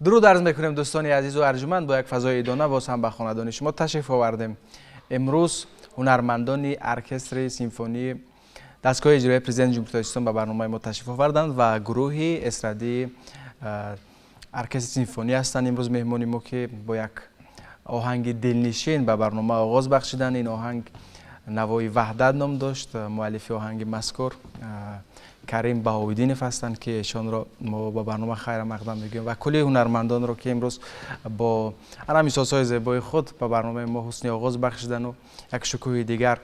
Дуруд арз мекунем, дӯстони азизу арҷуманд, бо як фазои идона боз ҳам ба хонадони шумо ташриф овардем. Имрӯз ҳунармандони оркестри симфонии дастгоҳи иҷроияи Президенти Ҷумҳурии Тоҷикистон ба барномаи мо ташриф оварданд ва гурӯҳи эстрадии оркестри симфонӣ ҳастанд имрӯз меҳмони мо, ки бо як оҳанги дилнишин ба барнома оғоз бахшиданд. Ин оҳанг «Навои ваҳдат» ном дошт. Муаллифи оҳанги мазкур Карим Баҳовиддинов ҳастанд, ки эшонро мо ба барнома хайра мақдам мегӯем ва кулли ҳунармандонро, ки имрӯз бо ҳамин созҳои зебои худ ба барномаи мо ҳусни оғоз бахшидану як шукӯҳи дигар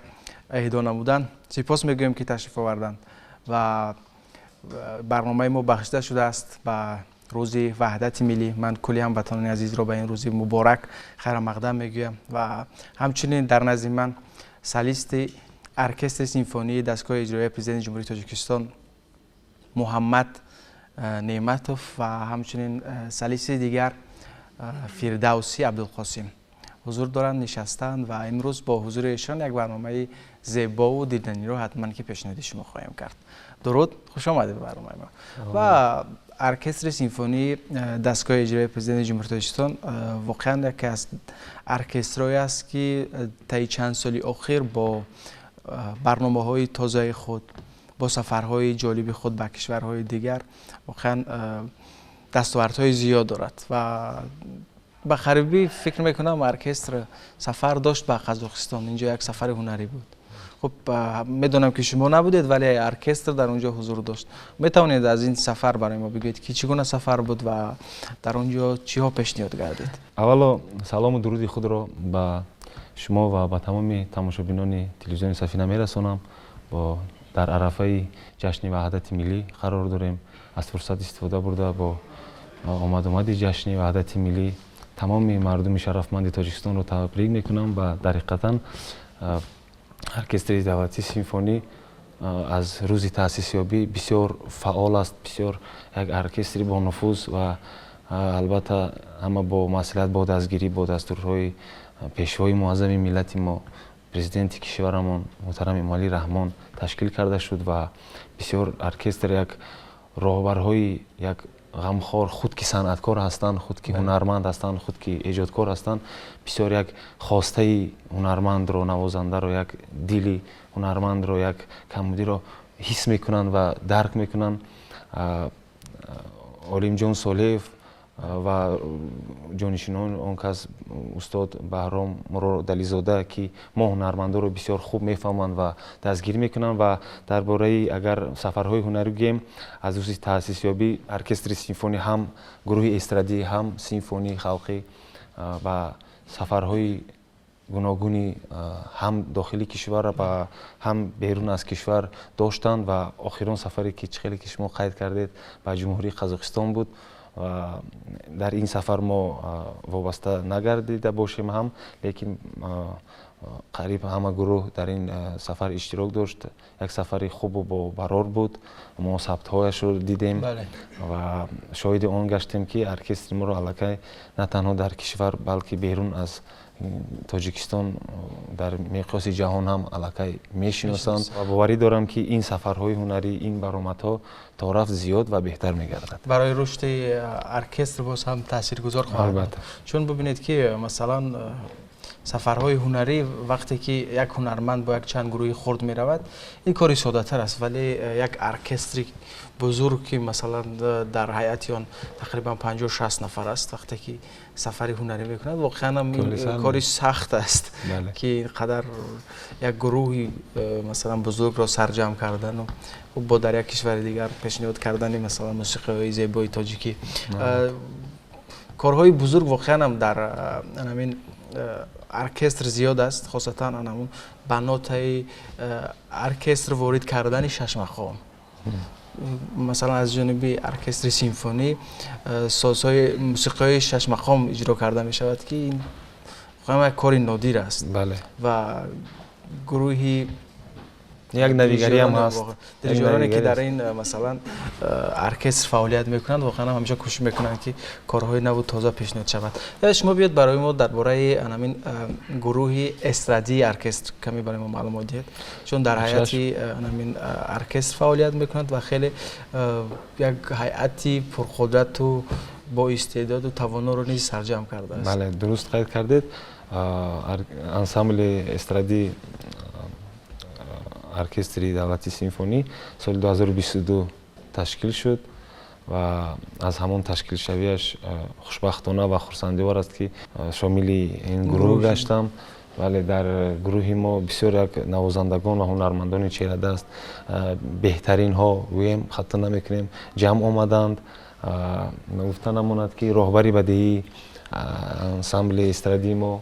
эҳдо намуданд, сипос мегӯем, ки ташриф оварданд. Ва барномаи мо бахшида шудааст ба рӯзи ваҳдати миллӣ. Ман кулли ҳамватанони азизро ба ин рӯзи муборак хайра мақдам мегӯям. Ва ҳамчунин дар назди ман солисти оркестри симфонии дастгоҳи иҷроияи Президенти Ҷумҳурии Тоҷикистон Муҳаммад Неъматов ва ҳамчунин солисти дигар Фирдавсӣ Абдулқосим. Ҳузур доранд, нишастанд ва имрӯз бо ҳузури эшон як барномаи зебову диданиро ҳатман ки пешниҳоди шумо хоҳем кард. Дуруд, хуш омадед ба барномаи мо. Ва оркестри симфонии дастгоҳи иҷроии Президенти Ҷумҳурии Тоҷикистон воқеан яке аз оркестрое аст, ки таи чанд соли охир бо барномаҳои тозаи худ, бо сафарҳои ҷолиби худ ба кишварҳои дигар воқеан дастовардҳои зиёд дорад. Ва ба қарибӣ, фикр мекунам, оркестр сафар дошт ба Қазоқистон. Инҷо як сафари ҳунарӣ буд. Хуб, медонам, ки шумо набудед, вале оркестр дар он ҷо ҳузур дошт. Метавонед аз ин сафар барои мо бигӯед, ки чӣ гуна сафар буд ва дар он ҷо чиҳо пешниҳод гардид? Аввало, салому дуруди худро ба шумо ва ба тамоми тамошобинони телевизиони Сафина мерасонам. Бо дар арафаи ҷашни Ваҳдати миллӣ қарор дорем. Аз фурсат истифода бурда, бо омадомади ҷашни Ваҳдати миллӣ тамоми мардуми шарафманди Тоҷикистонро табрик мекунам. Ва дар ҳақиқатан оркестри давлатии симфонӣ аз рӯзи таъсисёбӣ бисёр фаъол аст, бисёр як оркестри бонуфуз ва албатта ҳама бо маслиҳат, бо дастгирӣ, бо дастурҳои Пешвои муаззами миллати мо, Президенти кишварамон муҳтарам Эмомалӣ Раҳмон ташкил карда шуд. Ва бисёр оркестр як роҳбарҳои як ғамхор, худ ки санъаткор ҳастанд, худ ки ҳунарманд ҳастанд, худ ки эҷодкор ҳастанд, бисёр як хостаи ҳунармандро, навозандаро, як дили ҳунармандро, як камбудиро ҳис мекунанд ва дарк мекунанд. Олимҷон Солеев ва ҷонишинони он кас, устод Баҳром Муродализода, ки мо ҳунармандоро бисёр хуб мефаҳманд ва дастгирӣ мекунанд. Ва дар бораи агар сафарҳои ҳунарӣ гӯем, аз рӯзи таъсисёбӣ оркестри симфонӣ, ҳам гурӯҳи эстрадӣ, ҳам симфонии халқӣ, ба сафарҳои гуногуни ҳам дохили кишвар ва ҳам берун аз кишвар доштанд. Ва охирон сафаре, ки чӣ хеле ки шумо қайд кардед, ба Ҷумҳурии Қазоқистон буд. Ва дар ин сафар мо вобаста нагардида бошем ҳам, лекин қариб ҳама гурӯҳ дар ин сафар иштирок дошт. Як сафари хубу бо барор буд. Мо сабтҳояшро дидем ва шоҳиди он гаштем, ки оркестри моро аллакай на танҳо дар кишвар, балки берун аз Тоҷикистон, дар миқёси ҷаҳон ҳам аллакай мешиносанд. Ва боварӣ дорам, ки ин сафарҳои ҳунарӣ, ин баромадҳо торафт зиёд ва беҳтар мегардад. Барои рушди оркестр боз ҳам таъсиргузор хоҳад. Албатта. Чун бибинед, ки масалан сафарҳои ҳунарӣ, вақте ки як ҳунарманд бо як чанд гурӯҳи хурд меравад, ин кори соддатар аст, вале як оркестри бузург, ки масалан дар ҳайати он тақрибан 50-60 нафар аст, вақте ки сафари ҳунарӣ мекунад, воқеан ҳам кори сахт аст, ки ин қадар як гурӯҳи масалан бузургро сарҷамъ кардану бо дар як кишвари дигар пешниҳод кардани масалан мусиқиҳои зебои тоҷикӣ. Корҳои бузург воқеан ҳам дар ҳамин оркестр зиёд аст, хосатан анамун ба нотаи оркестр ворид кардани шашмақом. Масалан, аз ҷониби оркестри симфонӣ созҳои мусиқиҳои шашмақом иҷро карда мешавад, ки ин воқеан як кори нодир аст. Ва гурӯҳи Як навигариам ҳаст. Дирижороне, ки дар ин масалан оркестр фаъолият мекунанд, воқеан ҳамеша кӯшиш мекунанд, ки корҳои наву тоза пешниҳод шавад. Шумо биёед, барои мо дар бораи ҳамин гурӯҳи эстрадии оркестр каме барои мо маълумот диҳед, чун дар ҳайати ҳамин оркестр фаъолият мекунад ва хеле як ҳайати пурқудрату бо истеъдоду тавоноро низ сарҷамъ кардааст. Бале, дуруст қайд кардед. Ансамбли эстрадии оркестри давлатии симфонӣ соли 2022 ташкил шуд ва аз ҳамон ташкилшавиаш, хушбахтона ва хурсандиовар аст, ки шомили ин гурӯҳ гаштам. Вале дар гурӯҳи мо бисёр як навозандагон ва ҳунармандони чеҳрадаст, беҳтаринҳо гӯем, хато намекунем, ҷамъ омаданд. Гуфта намонад, ки роҳбари бадеии ансамбли эстрадии мо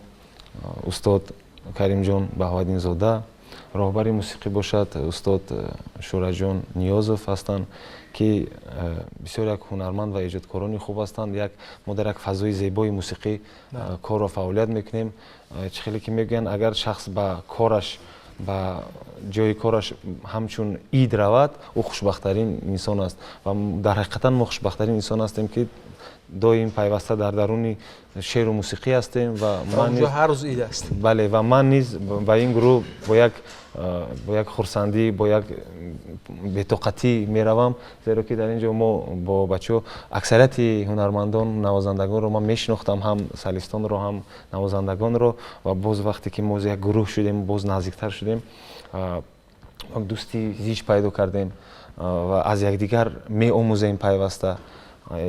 устод Каримҷон Баҳоваддинзода, роҳбари мусиқӣ бошад устод Шӯраҷон Ниёзов ҳастанд, ки бисёр як ҳунарманд ва эҷодкорони хуб ҳастанд. Як мо дар як фазои зебои мусиқӣ корро фаъолият мекунем. Чӣ хеле ки мегӯянд, агар шахс ба кораш, ба ҷои кораш ҳамчун ид равад, ӯ хушбахттарин инсон аст. Ва дар ҳақиқатан мо хушбахттарин инсон ҳастем, ки Доим пайваста дар даруни шеъру мусиқӣ ҳастем ва ман ҳар рӯз ид аст. Бале, ва ман низ ба ин гурӯҳ бо як хурсандӣ, бо як бетоқатӣ меравам, зеро ки дар ин ҷо мо бо бачаҳо, аксарияти ҳунармандон, навозандагонро ман мешинохтам, ҳам солистонро, ҳам навозандагонро. Ва боз вақте ки мо як гурӯҳ шудем, боз наздиктар шудем, як дӯсти зич пайдо кардем ва аз якдигар меомӯзем, пайваста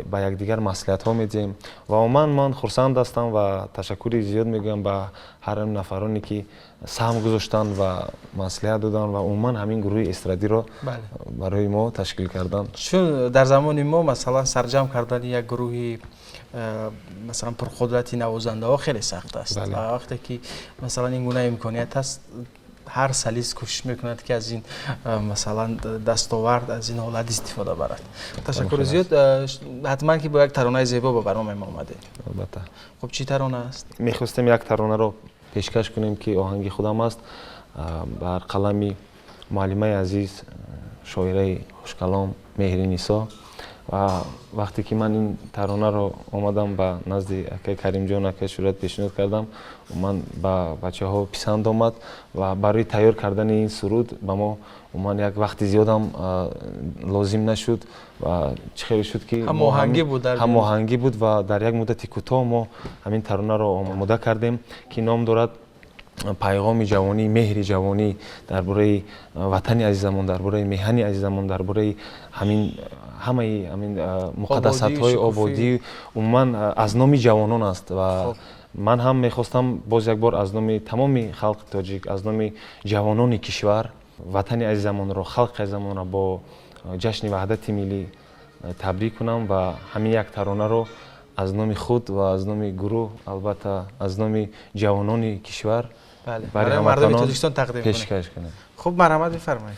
ба якдигар маслиҳатҳо медиҳем. Ва умуман ман хурсанд ҳастам ва ташаккури зиёд мегӯям ба ҳар нафароне, ки саҳм гузоштанд ва маслиҳат доданд ва умуман ҳамин гурӯҳи эстрадиро барои мо ташкил карданд. Чун дар замони мо, масалан, сарҷамъ кардани як гурӯҳи, масалан, пурқудрати навозандаҳо хеле сахт аст. Ва вақте ки, масалан, ин гуна имконият ҳаст, ҳар солист кӯшиш мекунад, ки аз ин, масалан, дастовард, аз ин ҳолат истифода барад. Ташаккури зиёд. Ҳатман ки бо як таронаи зебо ба барномаи мо омадед. Албатта. Хуб, чӣ тарона аст? Мехостем як таронаро пешкаш кунем, ки оҳанги худам аст, бар қалами муаллимаи азиз, шоираи хушкалом Меҳринисо. Ва вақте ки ман ин таронаро омадам ба назди акаи Каримҷон, акаи Шӯҳрат пешниҳод кардам, ман ба бачаҳо писанд омад ва барои тайёр кардани ин суруд ба мо умуман як вақти зиёдам лозим нашуд ва чӣ хеле шуд, ки ҳамоҳангӣ буд. Ҳамоҳангӣ буд ва дар як муддати кӯтоҳ мо ҳамин таронаро омода кардем, ки ном дорад «Пайғоми ҷавонӣ», меҳри ҷавонӣ, дар бораи ватани азизамон, дар бораи меҳани азизамон, дар бораи ҳамин ҳамаи ҳамин муқаддасатҳои ободӣ, умуман аз номи ҷавонон аст. Ва ман ҳам мехостам боз як бор аз номи тамоми халқи тоҷик, аз номи ҷавонони кишвар ватани азизамонро, халқи азизамонро бо ҷашни Ваҳдати Миллӣ табрик кунам ва ҳамин як таронаро аз номи худ ва аз номи гурӯҳ, албатта аз номи ҷавонони кишвар барои мардуми Тоҷикистон тақдим пешкаш кунем. Хуб, марҳамат, бифармоед.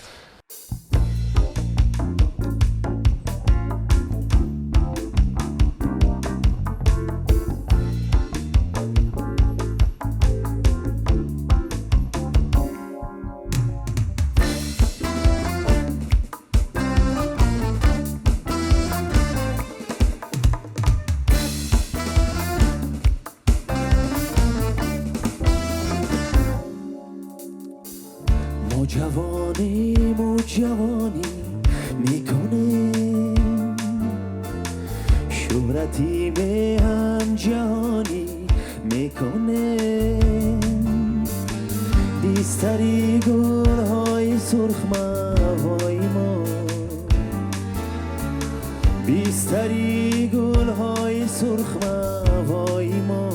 Ҷавонему ҷавонӣ мекунем, шӯҳрати меҳан ҷаҳонӣ мекунем, бистари гулҳои сурх мавои мо, бистари гулҳои сурх мавои мо,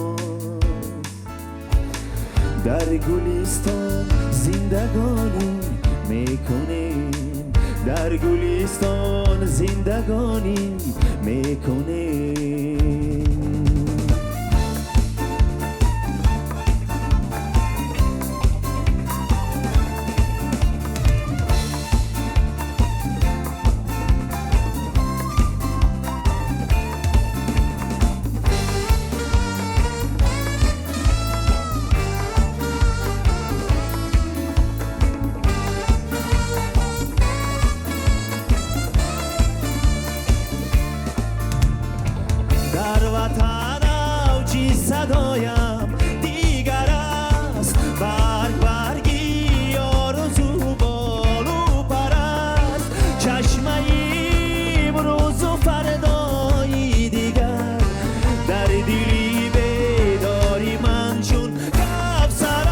дар гулистон зиндагонӣ мекунем, дар гулистон зиндагонӣ мекунем. Дар ватан авҷи садоям дигар аст, барг барги орзу болу пар аст, чашмаи имрӯзу фардои дигар дар дили бедори ман чун кавсар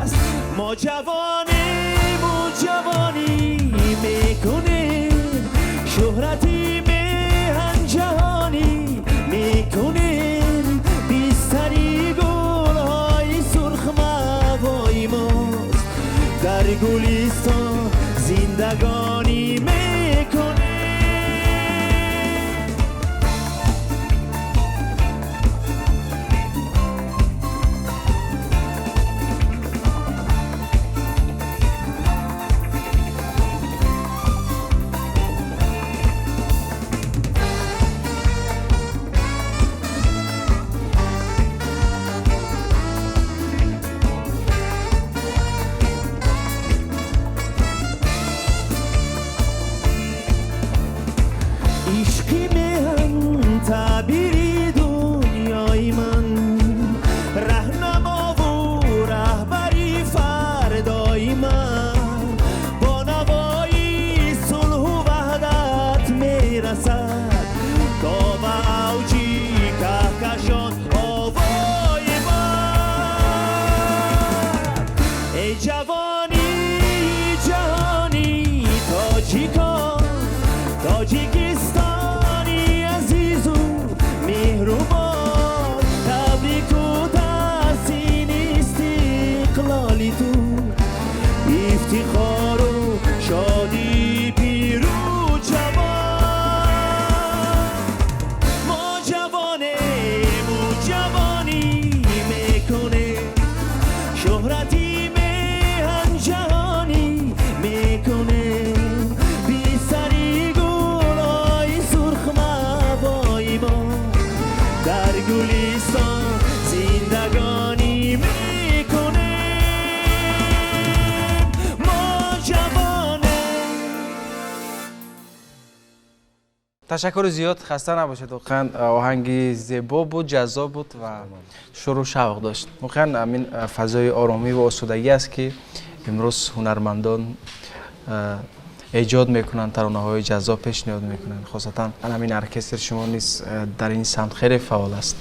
аст. Мо ҷавонему ҷавонӣ мекунем, шӯҳрати ҷаҳонӣ мекунем, бистари гулҳои сурх мавои мост, дар гулистон зиндагонӣ мекунем. Гулистон зиндагонӣ мекунем, мо ҷавонем. Ташаккури зиёд, хаста набошед. Воқеан оҳанги зебо буд, ҷаззоб буд ва шуру шавқ дошт. Воқеан ҳамин фазои оромӣ ва осудагӣ аст, ки имрӯз ҳунармандон эҷод мекунанд, таронаҳои ҷаззоб пешниҳод мекунанд. Хосатан ҳамин оркестри шумо низ дар ин самт хеле фаъол аст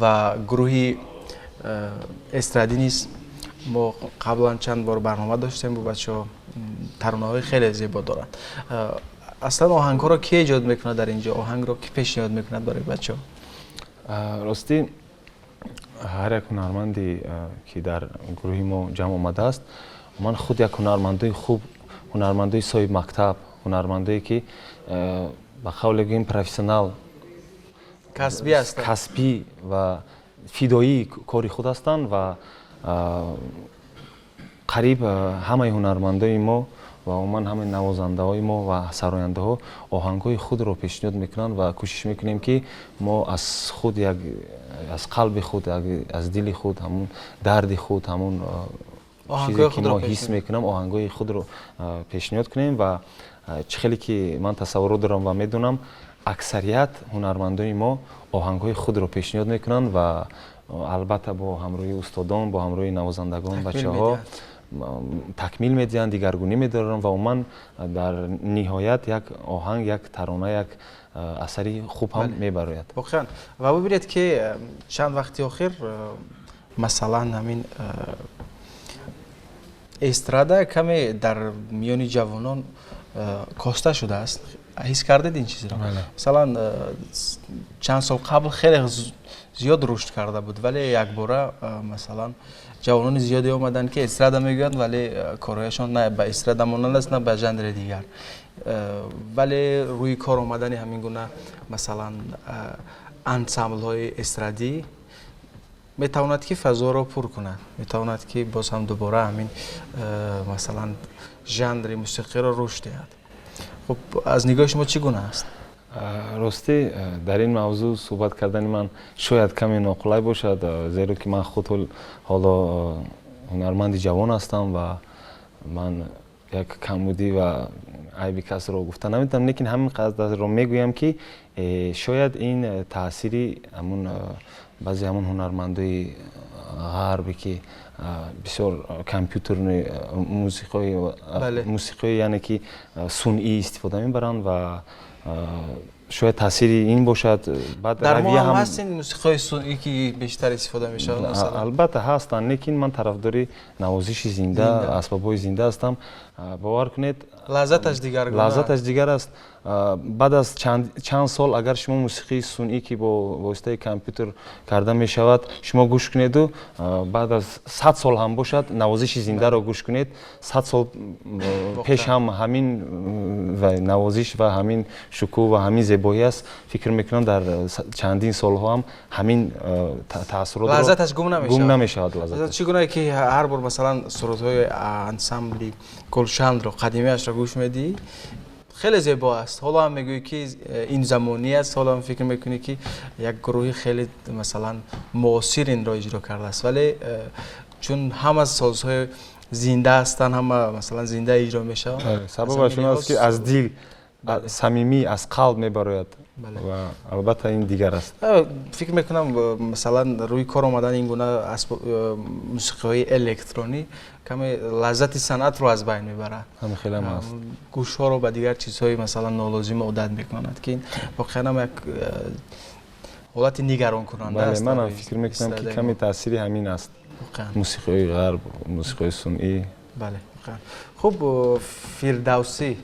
ва гурӯҳи эстрадӣ низ мо қаблан чанд бор барнома доштем бо бачаҳо, таронаҳои хеле зебо доранд. Аслан оҳангҳоро ки эҷод мекунад дар инҷо? Оҳангро ки пешниҳод мекунад барои бачаҳо? Ростӣ, ҳар як ҳунарманде, ки дар гурӯҳи мо ҷамъ омадааст, ман худ як ҳунармандои хуб, ҳунармандои соҳиби мактаб, ҳунармандое ки ба қавле гӯем профессионал, касбӣ ҳастанд, касбӣ ва фидоии кори худ ҳастанд ва қариб ҳамаи ҳунармандои мо ва умуман ҳамаи навозандаҳои мо ва сарояндаҳо оҳангҳои худро пешниҳод мекунанд ва кӯшиш мекунем, ки мо аз худ як, аз қалби худ, аз дили худ, ҳамун дарди худ, ҳамун чизе ки мо ҳис мекунам, оҳангҳои худро пешниҳод кунем. Ва чӣ хеле ки ман тасаввурот дорам ва медонам, аксарият ҳунармандони мо оҳангҳои худро пешниҳод мекунанд ва албатта бо ҳамроҳии устодон, бо ҳамроҳии навозандагон, бачаҳо такмил медиҳанд, дигаргунӣ медоранд ва умуман дар ниҳоят як оҳанг, як тарона, як асари хуб ҳам мебарояд. Воқеан. Ва бибинед, ки чанд вақти охир, масалан, ҳамин эстрада каме дар миёни ҷавонон коста шудааст. Ҳис кардед ин чизро? Масалан, чанд сол қабл хеле зиёд рушд карда буд, вале якбора, масалан, ҷавонони зиёде омаданд, ки эстрада мегӯянд, вале корҳояшон на ба эстрада монанд аст, на ба жанри дигар. Вале рӯи кор омадани ҳамин гуна, масалан, ансамблҳои эстрадӣ метавонад, ки фазоро пур кунад, метавонад, ки боз ҳам дубора ҳамин, масалан, жанри мусиқиро рушд диҳад. Хуб, аз нигоҳи шумо чӣ гуна аст? Ростӣ, дар ин мавзӯъ суҳбат кардани ман шояд каме ноқулай бошад, зеро ки ман худ ҳоло ҳунарманди ҷавон ҳастам ва ман як камбудӣ ва айби касро гуфта наметавонам, лекин ҳамин қадарро мегӯям, ки шояд ин таъсири ҳамун баъзе ҳамун ҳунармандои ғарбе, ки бисёр компютерни мусиқиҳои, яъне ки сунъӣ истифода мебаранд ва шояд таъсири ин бошад. Баъд дар мо ҳам ҳаст ин мусиқиҳои сунъӣ, ки бештар истифода мешавад, масалан? Албатта ҳастанд, лекин ман тарафдори навозиши зинда, асбобҳои зинда ҳастам. Бовар кунед, лаззаташ дигаргуна. Лаззаташ дигар аст. Баъд аз чанд сол агар шумо мусиқии сунъӣ, ки бо воситаи компютер карда мешавад, шумо гӯш кунеду баъд аз 100 сол ҳам бошад, навозиши зиндаро гӯш кунед, 100 сол пеш ҳам ҳамин навозиш ва ҳамин шукӯҳ ва ҳамин зебоӣ аст. Фикр мекунам, дар чандин солҳо ҳам ҳамин таассурот лаззаташ гум намешавад. Гум намешавад лаззаташ. Чӣ гунае ки ҳар бор, масалан, сурудҳои ансамбли Гулшанро, қадимиашро гӯш медиҳӣ, хеле зебо аст. Ҳоло ҳам мегӯӣ, ки ин замонӣ аст, ҳоло ҳам фикр мекунӣ, ки як гурӯҳи хеле, масалан, муосир инро иҷро кардааст, вале чун ҳама созҳои зинда ҳастанд, ҳама, масалан, зинда иҷро мешаванд. Сабабаш он аст, ки аз дил, самимӣ, аз қалб мебарояд ва албатта ин дигар аст. Фикр мекунам, масалан, рӯи кор омадани ин гуна мусиқиҳои электронӣ каме лаззати санъатро аз байн мебарад. Ҳамин хелам аст. Гӯшҳоро ба дигар чизҳои, масалан, нолозим одат мекунад, ки ин воқеан ҳам як ҳолати нигаронкунанда аст. Манам фикр мекунам, ки каме таъсири ҳамин аст, мусиқиҳои ғарб, мусиқиҳои сунъӣ. Бале, воқеан. Хуб, Фирдавсӣ,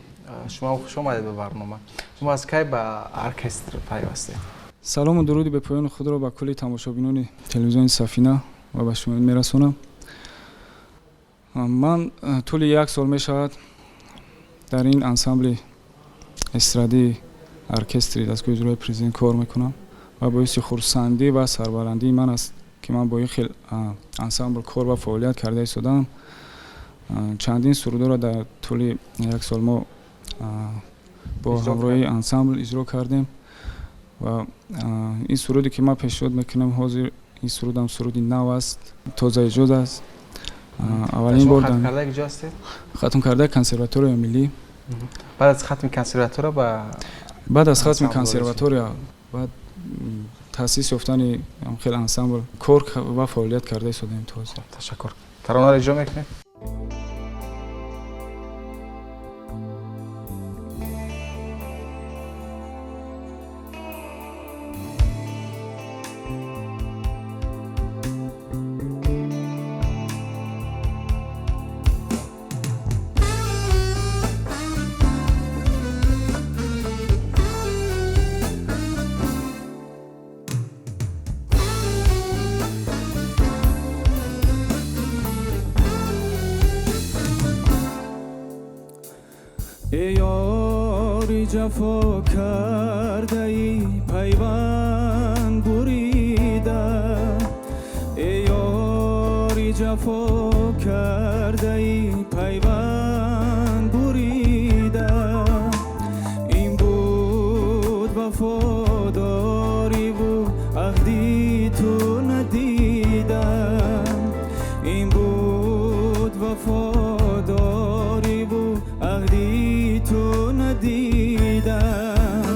шумо хуш омадед ба барнома. Шумо аз кай ба оркестр пайвастед? Салому дуруди бепоёни худро ба кулли тамошобинони телевизиони Сафина ва ба шумо мерасонам. Ман тӯли як сол мешавад, дар ин ансамбли эстрадии оркестри дастгоҳи иҷрои президент кор мекунам ва боиси хурсандӣ ва сарбаландии ман аст, ки ман бо ин хел ансамбл кор ва фаъолият карда истодаам. Чандин сурудҳоро дар тӯли як сол мо бо ҳамроҳии ансамбл иҷро кардем. Ва ин суруде ки ман пешниҳод мекунам ҳозир, ин сурудам суруди нав аст, тозаэҷод аст. Аввалин бор хатм карда куҷо ҳастед? Хатм карда консерваторияи миллӣ. Баъд аз хатми консерватория ба баъд аз хатми консерватория, баъд таъсис ёфтани хел ансамбл кор ва фаъолият карда истодаем то ҳозир. Ташаккур. Таронаро иҷро мекунед? Эй ёри ҷафо кардаи пайванд бурида, эй ёри ҷафо кардаи пайванд бурида, ин буд вафодориву аҳди ту надидам, ин буд вафодориву аҳди ту надидам.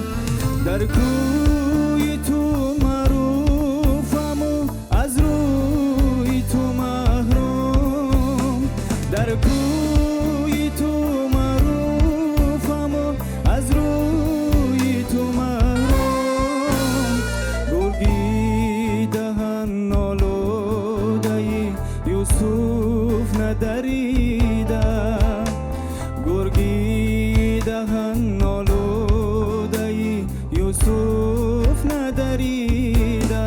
Дар кӯи ту маъруфаму аз рӯи ту маҳрум, дар кӯи ту маъруфаму аз рӯи ту маҳрум. Гурги даҳан нолудаи Юсуф надарида, гурги даҳан нолудаи Юсуф надарида.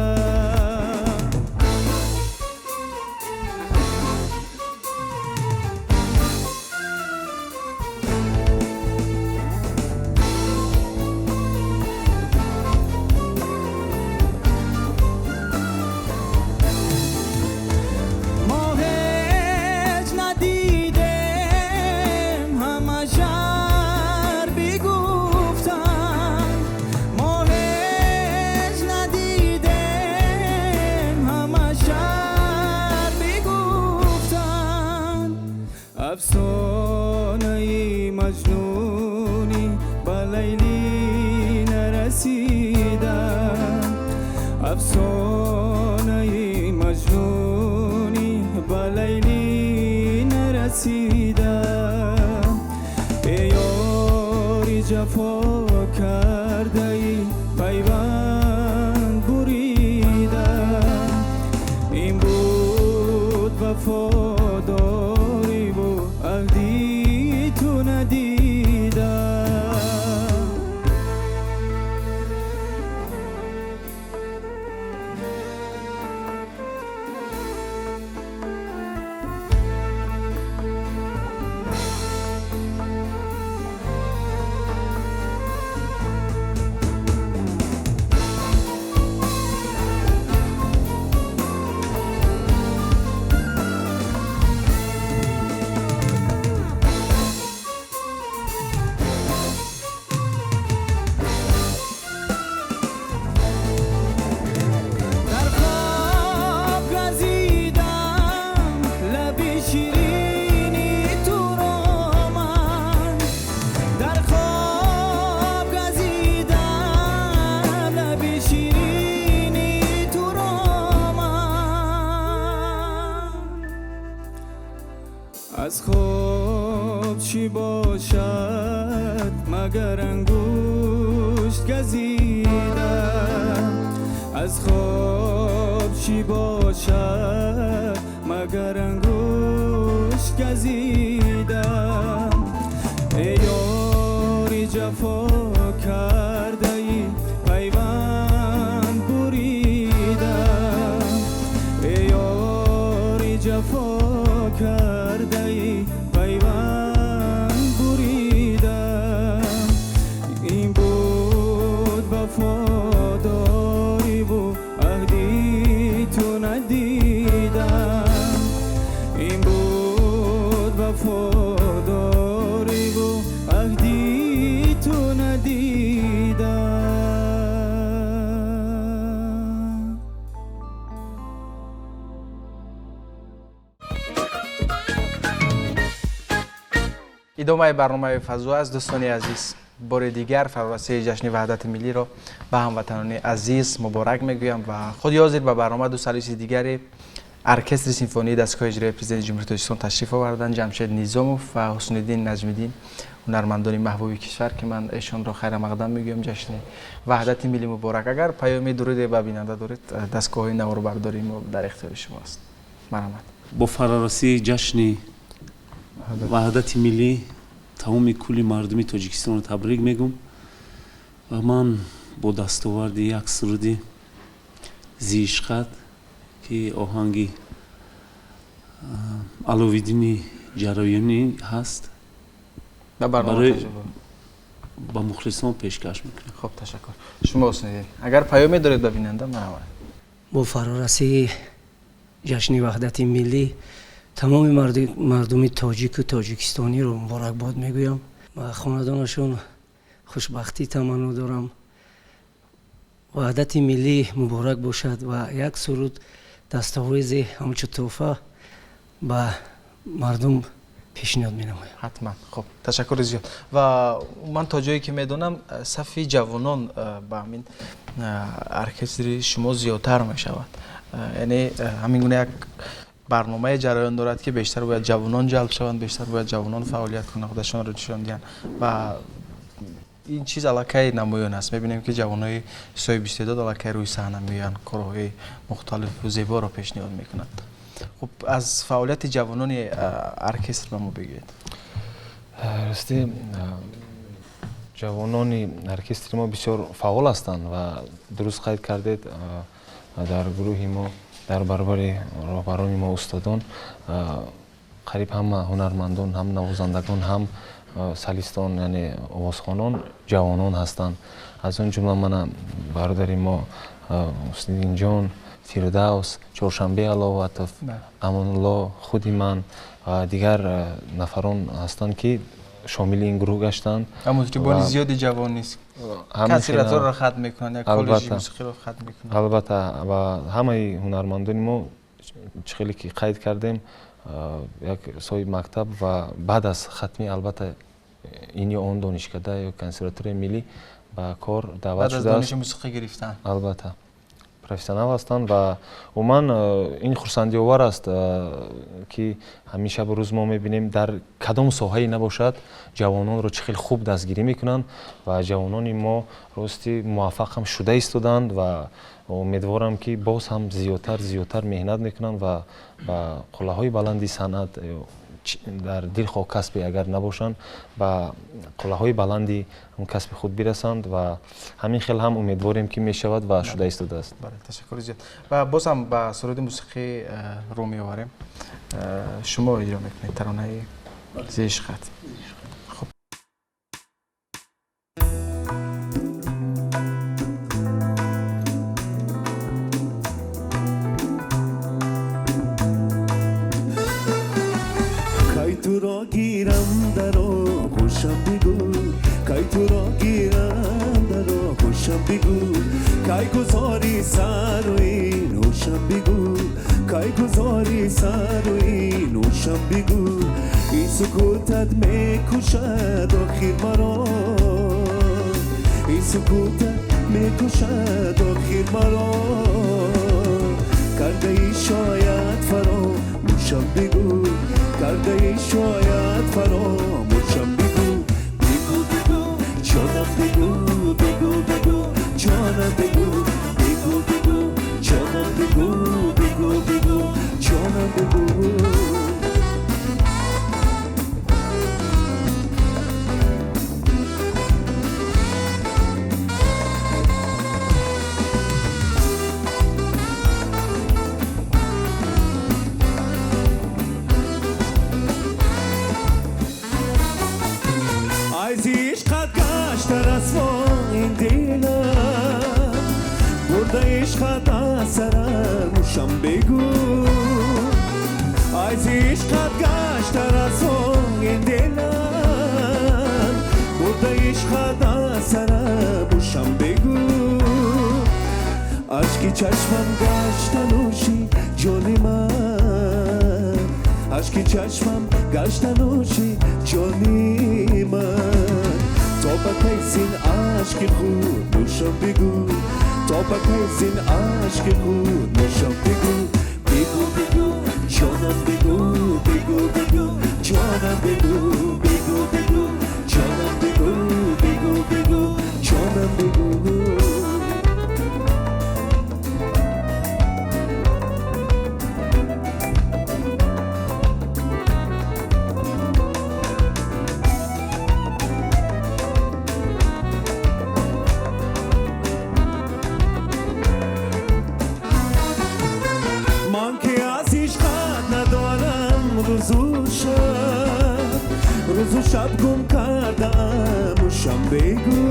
Мо ҳеҷ надидем, ҳама шаҳр бигуфтанд, мо ҳеҷ надидем, ҳама шаҳр бигуфтанд. Афсонаи Маҷнунӣ ба Лайлӣ нарасида, афсонаи Маҷнунӣ ба Лайлӣ нарасида. Эй ёри ҷафо кардаи пайванд бурида, ин буд вафодориву аҳди ту надида. Дар хоб газидам лаби ширини туро ман, дар хоб газидам лаби ширини туро ман. Аз хоб чӣ бошад магар ангушт газидам, аз хоб чӣ бошад магар ангушт газидам. Эй ёри ҷафо кардаи пайванд бурида, эй ёри ҷафо кардаи пайванд бурида, ин буд вафодориву аҳди ту надидам, ин буд вафодориву аҳди ту надидам. Идомаи барномаи фазо аст, дӯстони азиз. Бори дигар фарорасии ҷашни Ваҳдати миллиро ба ҳамватанони азиз муборак мегӯям ва худи ҳозир ба барнома ду солисти дигари оркестри симфонии дастгоҳи иҷроии президенти Ҷумҳурии Тоҷикистон ташриф оварданд: Ҷамшед Низомов ва Ҳусниddин Наҷмиддин, ҳунармандони маҳбуби кишвар, ки ман эшонро хайрамақдам мегӯям. Ҷашни Ваҳдати миллӣ муборак. Агар паёми дуруде ба бинанда доред, дастгоҳҳои наворбардории мо дар ихтиёри шумо аст. Марҳамат. Бо фарорасии ҷашни Ваҳдати миллӣ тамоми кулли мардуми Тоҷикистонро табрик мегӯм ва ман бо дастоварди як суруди зиишқат, ки оҳанги Аловиддини Ҷароёнӣ ҳаст, барои ба мухлисон пешкаш мекунам. Хуб, ташаккур. Шумо, Ҳусниддин, агар паёме доред ба бинанда, марҳамат. Бо фарорасии ҷашни Ваҳдати миллӣ тамоми мардуми тоҷику тоҷикистониро муборакбод мегӯям ва хонадонашон хушбахтӣ таманно дорам. Ваҳдати миллӣ муборак бошад ва як суруд дастовезе ҳамчун тӯҳфа ба мардум пешниҳод менамоям. Ҳатман. Хуб, ташаккури зиёд. Ва ман то ҷое ки медонам, сафи ҷавонон ба ҳамин оркестри шумо зиёдтар мешавад, яъне ҳамин гуна як барномаи ҷараён дорад, ки бештар бояд ҷавонон ҷалб шаванд, бештар бояд ҷавонон фаъолият кунанд, худашонро нишон диҳанд ва ин чиз аллакай намоён аст. Мебинем, ки ҷавонҳои соҳиби истеъдод аллакай рӯи саҳна меоянд, корҳои мухталифу зеборо пешниҳод мекунанд. Хуб, аз фаъолияти ҷавонони оркестр ба мо бигӯед. Рости, ҷавонони оркестри мо бисёр фаъол ҳастанд ва дуруст қайд кардед, дар гурӯҳи мо дар баробари роҳбарони мо, устодон, қариб ҳама ҳунармандон, ҳам навозандагон, ҳам солистон, яъне овозхонон, ҷавонон ҳастанд. Аз он ҷумла мана бародари мо Ҳусниддинҷон, Фирдавс, Чоршанбе Аловатов, Амонулло, худи ман ва дигар нафарон ҳастанд, ки шомили ин гурӯҳ гаштанд. Мутрибони зиёди ҷавон нест, консерваторро хатм мекунанд, як коллеҷи мусиқиро хатм мекунанд. Албатта, ва ҳамаи ҳунармандони мо, чӣ хеле ки қайд кардем, як соҳиби мактаб ва баъд аз хатми, албатта, ин ё он донишкада ё консерваторияи миллӣ ба кор даъват шудааст. Дониши мусиқӣ гирифтан. Албатта, профессионал ҳастанд ва умуман ин хурсандиовар аст, ки ҳамин шабу рӯз мо мебинем, дар кадом соҳае набошад, ҷавононро чӣ хел хуб дастгирӣ мекунанд ва ҷавонони мо, рости, муваффақ ҳам шуда истоданд ва умедворам, ки боз ҳам зиёдтар, зиёдтар меҳнат мекунанд ва ба қуллаҳои баланди санъат, дар дилхоҳ касбе агар набошанд, ба қуллаҳои баланди касби худ бирасанд ва ҳамин хел ҳам умедворем, ки мешавад ва шуда истодааст. Ташаккури зиёд. Ва боз ҳам ба суруди мусиқӣ рӯ меоварем. Шумо иҷро мекунед таронаи Зишқат. Туро гирам дар оғӯшам, бигӯ, кай туро гирам дар оғӯшам, бигӯ, кай гузори сару ин ҳушам, бигӯ, кай гузори сару ин ҳушам, бигӯ. Ин сукутат мекушад охир маро, ин сукутат мекушад охир маро. Кардаи шояд фаромӯшам, бигӯ, кардаи шояд фаромӯшам, бигӯ. Бигӯ, бигӯ, ҷонам, бигӯ, бигӯ, бигӯ, ҷонам, бигӯ, бигӯ, бигӯ, ҷонам, бигӯ, бигӯ, бигӯ, ҷонам, бигӯ. Ишқат аз сарам ҳушам, бигӯ, аз ишқат гашта расво ин дилам, бурда ишқат аз сарам ҳушам, бигӯ. Ашки чашмам гашта нӯши ҷони ман. Ашки чашмам гашта нӯши ҷони ман. То ба кай зин ашки худ нӯшам бигӯ, то ба кай зин ашки худ нӯшам бигӯ. Бигӯ, бигӯ, ҷонам бигӯ, бигӯ, бигӯ, ҷонам бигӯ, бигӯ, бигӯ, ҷонам бигӯ, бигӯ, бигӯ, ҷонам бигӯ. Рӯзу шаб гум кардам ӯшам бигӯ.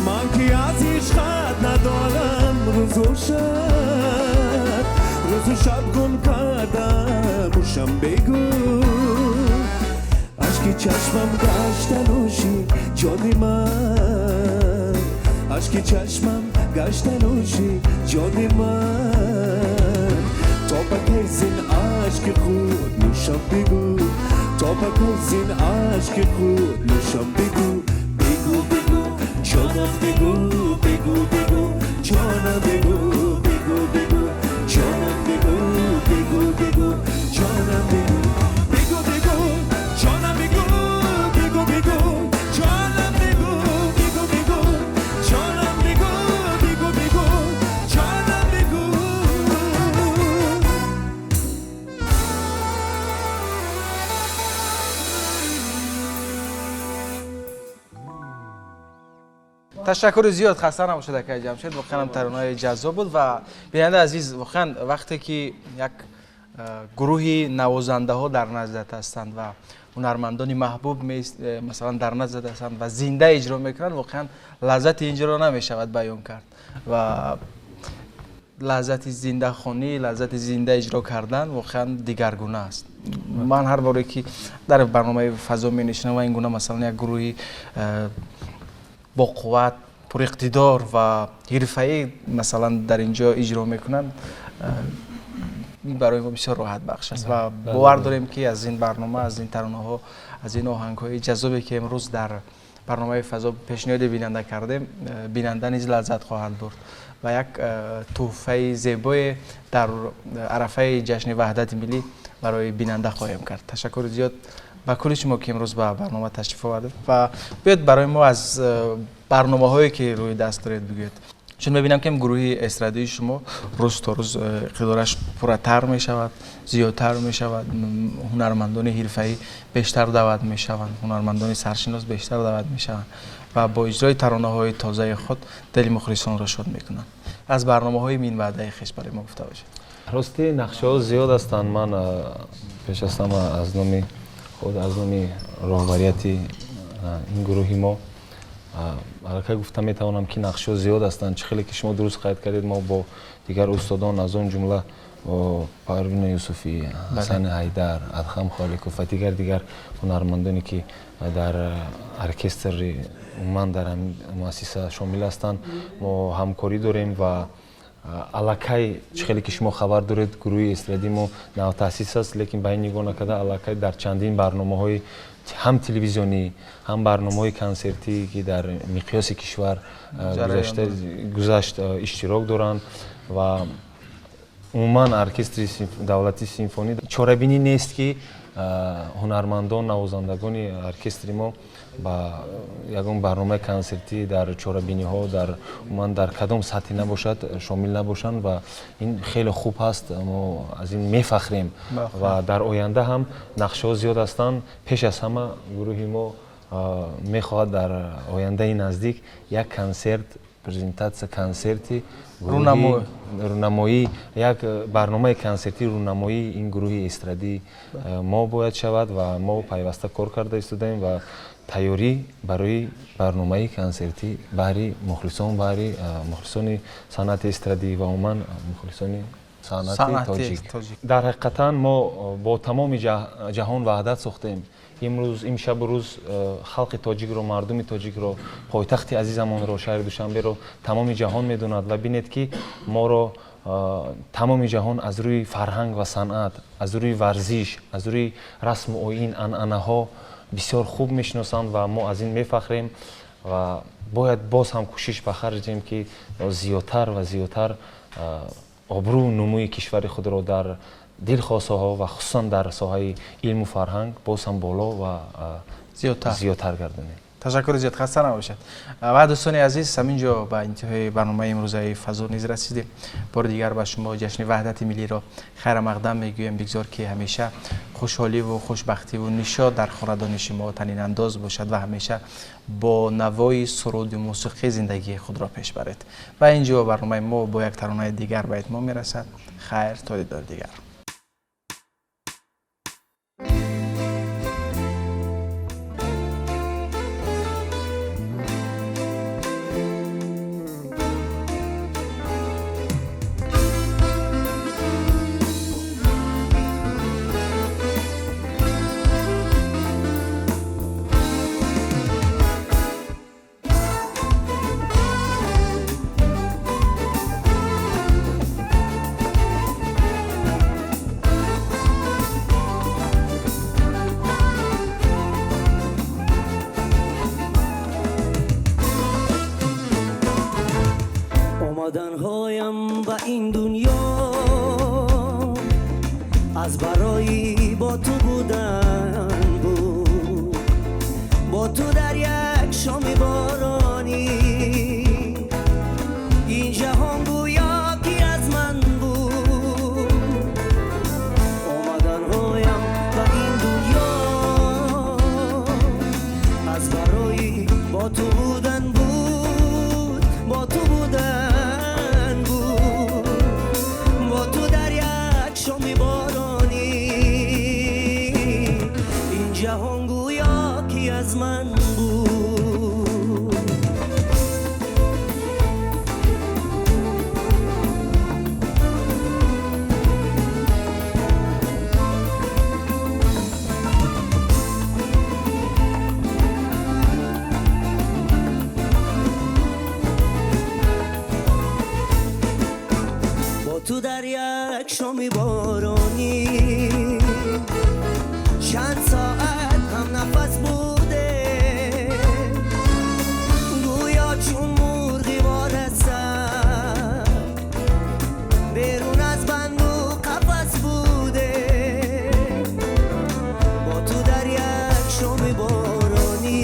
Ман ки аз ишқат надорам рӯзу шаб, рӯзу шаб гум кардам ӯшам бигӯ. Ашки чашмам гашта нӯши ҷони ман, ашки чашмам гашта нӯши ҷони ман. То ба кай зин ашки худ нӯшам бигӯ, то ба кай зин ашки худ нӯшам бигӯ. Бигӯ, бигӯ, ҷонам бигӯ, бигӯ, бигӯ, ҷонам бигӯ, бигӯ, бигӯ, ҷонам бигӯ, бигӯ, бигӯ, ҷонам бигӯ. Бигӯ, бигӯ, ҷонам бигӯ, бигӯ, бигӯ, ҷонам бигӯ, бигӯ, бигӯ, ҷонам бигӯ, бигӯ, бигӯ, ҷонам бигӯ. Ташаккури зиёд, хаста набошед акай Ҷамшед, воқеан ҳам таронаи ҷаззоб буд. Ва бинандаи азиз, воқеан вақте ки як гурӯҳи навозандаҳо дар наздат ҳастанд ва ҳунармандони маҳбуб масалан дар наздат ҳастанд ва зинда иҷро мекунанд, воқеан лаззати инҷоро намешавад баён кард. Ва лаззати зиндахонӣ, лаззати зинда иҷро кардан воқеан дигаргуна аст. Ман ҳар боре ки дар барномаи фазо менишинам ва ин гуна масалан як гурӯҳи бо қувват, пуриқтидор ва ҳирфаӣ масалан дар инҷо иҷро мекунанд, барои мо бисёр роҳатбахш аст ва бовар дорем ки аз ин барнома, аз ин таронаҳо, аз ин оҳангҳои ҷаззобе ки имрӯз дар барномаи фазо пешниҳоди бинанда кардем, бинанда низ лаззат хоҳад бурд ва як тӯҳфаи зебое дар арафаи ҷашни ваҳдати миллӣ барои бинанда хоҳем кард. Ташаккури зиёд ба кулли шумо ки имрӯз ба барнома ташриф овардед ва биёед барои мо аз барномаҳое ки рӯи даст доред бигӯед, чун мебинам ки гурӯҳи эстрадии шумо рӯз то рӯз иқтидораш пурратар мешавад, зиёдтар мешавад, ҳунармандони ҳирфаӣ бештар даъват мешаванд, ҳунармандони саршинос бештар даъват мешаванд ва бо иҷрои таронаҳои тозаи худ дили мухлисонро шод мекунанд. Аз барномаҳои минбаъдаи хеш барои мо гуфта бошед. Рости нақшаҳо зиёд ҳастанд. Ман пеш аз ҳама аз номи худ, аз номи роҳбарияти ин гурӯҳи мо аллакай гуфта метавонам ки нақшҳо зиёд ҳастанд. Чӣ хеле ки шумо дуруст қайд кардед, мо бо дигар устодон, аз он ҷумла Парвина Юсуфӣ, Ҳасани Ҳайдар, Адҳам Холиқов ва дигар ҳунармандоне ки дар оркестри умуман дар ҳамин муассиса шомил ҳастанд, мо ҳамкорӣ дорем ва аллакай чӣ хеле ки шумо хабар доред, гурӯҳи эстрадии мо навтаъсис аст, лекин ба ин нигоҳ накарда аллакай дар чандин барномаҳои ҳам телевизионӣ, ҳам барномаҳои консертӣ ки дар миқёси кишвар гузашт иштирок доранд ва умуман оркестри давлатии симфонӣ чорабинӣ нест ки ҳунармандон, навозандагони оркестри мо ба ягон барномаи консертӣ дар чорабиниҳо, дар умуман дар кадом сатҳе набошад, шомил набошанд ва ин хеле хуб ҳаст. Мо аз ин мефахрем ва дар оянда ҳам нақшаҳо зиёд ҳастанд. Пеш аз ҳама гурӯҳи мо мехоҳад дар ояндаи наздик як консерт, презентатсия консерти рунамоӣ, як барномаи консертии рунамоии ин гурӯҳи эстрадии мо бояд шавад ва мо пайваста кор карда истодаем ва тайёрӣ барои барномаи консертӣ баҳри мухлисон, баҳри мухлисони санъати эстрадӣ ва умуман мухлисони санъати тоҷик. Дар ҳақиқатан мо бо тамоми ҷаҳон ваҳдат сохтем. Имрӯз, имшабу рӯз халқи тоҷикро, мардуми тоҷикро, пойтахти азизамонро, шаҳри Душанберо тамоми ҷаҳон медонад ва бинед ки моро Тамоми ҷаҳон аз рӯи фарҳанг ва санъат, аз рӯи варзиш, аз рӯи расму оин, анъанаҳо бисёр хуб мешиносанд ва мо аз ин мефахрем ва бояд боз ҳам кӯшиш ба харҷ диҳем, ки зиёдтар ва зиёдтар обрӯ нумӯи кишвари худро дар дилхоҳ соҳаҳо ва хусусан дар соҳаи илму фарҳанг боз ҳам боло ва зиёдтар гардонем. Ташаккури зиёд, хаста набошад. Ва дӯстони азиз, ҳамин ҷо ба интиҳои барномаи имрӯзаи фазо низ расидем. Бори дигар ба шумо ҷашни ваҳдати миллиро хайрамақдам мегӯем. Бигзор ки ҳамеша хушҳоливу хушбахтиву нишод дар хонадони шумо танинандоз бошад ва ҳамеша бо навои суруди мусиқӣ зиндагии худро пеш баред. Ва ин ҷо барномаи мо бо як таронаи дигар ба итмом мерасад. Хайр, то дидори дигар. омаданҳоям ба ин дунё аз барои бо ту будан буд, бо ту дар як шоми боронӣ ин ҷаҳон гӯё ки аз ман буд. Омаданҳоям ба ин дунё аз барои бо ту будан буд, бо ту будан буд, бо ту дар як шоми боронӣ ин ҷаҳон гӯё ки аз ман буд. Бо ту дар як шоми боронӣ чанд соат ҳамнафас буде, гӯё чун мурғи ворасад берун аз банду қафас буде. Бо ту дар як шоми боронӣ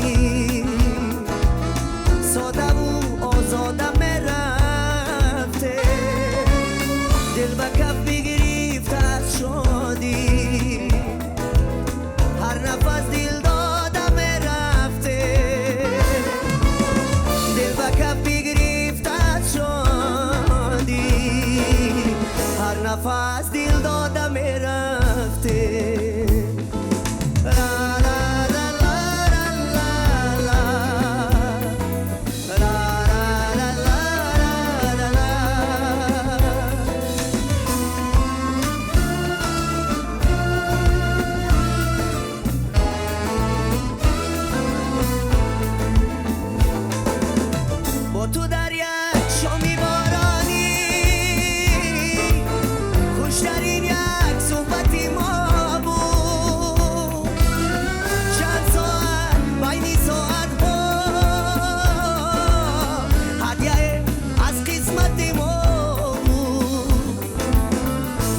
содаву озода мерафте, дил ба каф бигирифт аз шодӣ, ҳар нафас дил дода мерафте, дил ба каф бигирифт аз шодӣ, ҳар нафас дил дода мерафте. Бо ту дар як шоми боронӣ хуштарин як суҳбати мо буд, чанд соат байни соатҳо ҳадяе аз қисмати мо буд.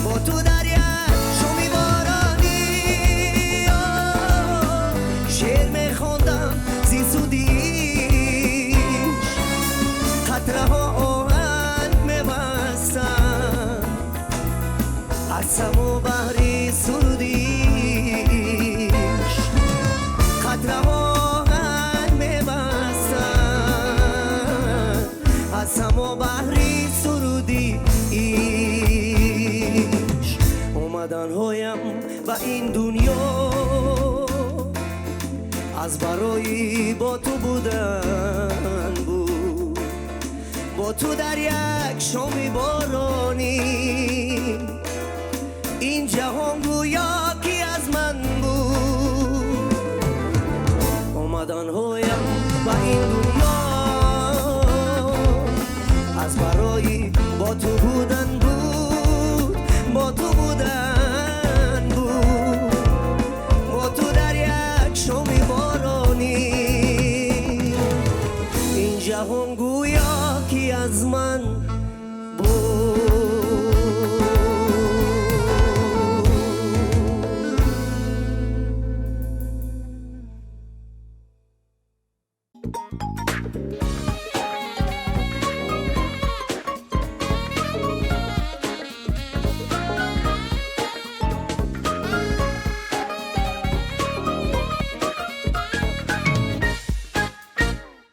Бо ту дар як шоми боронӣ шеър мехондам зи судиш, қатраҳо оҳанг мебастанд аз само баҳри сурудиш, қатраҳо оҳанг мебастанд аз само баҳри сурудиш. Омаданҳоям ба ин дунё аз барои бо ту будан буд, бо ту дар як шоми боронӣ ин ҷаҳон гӯё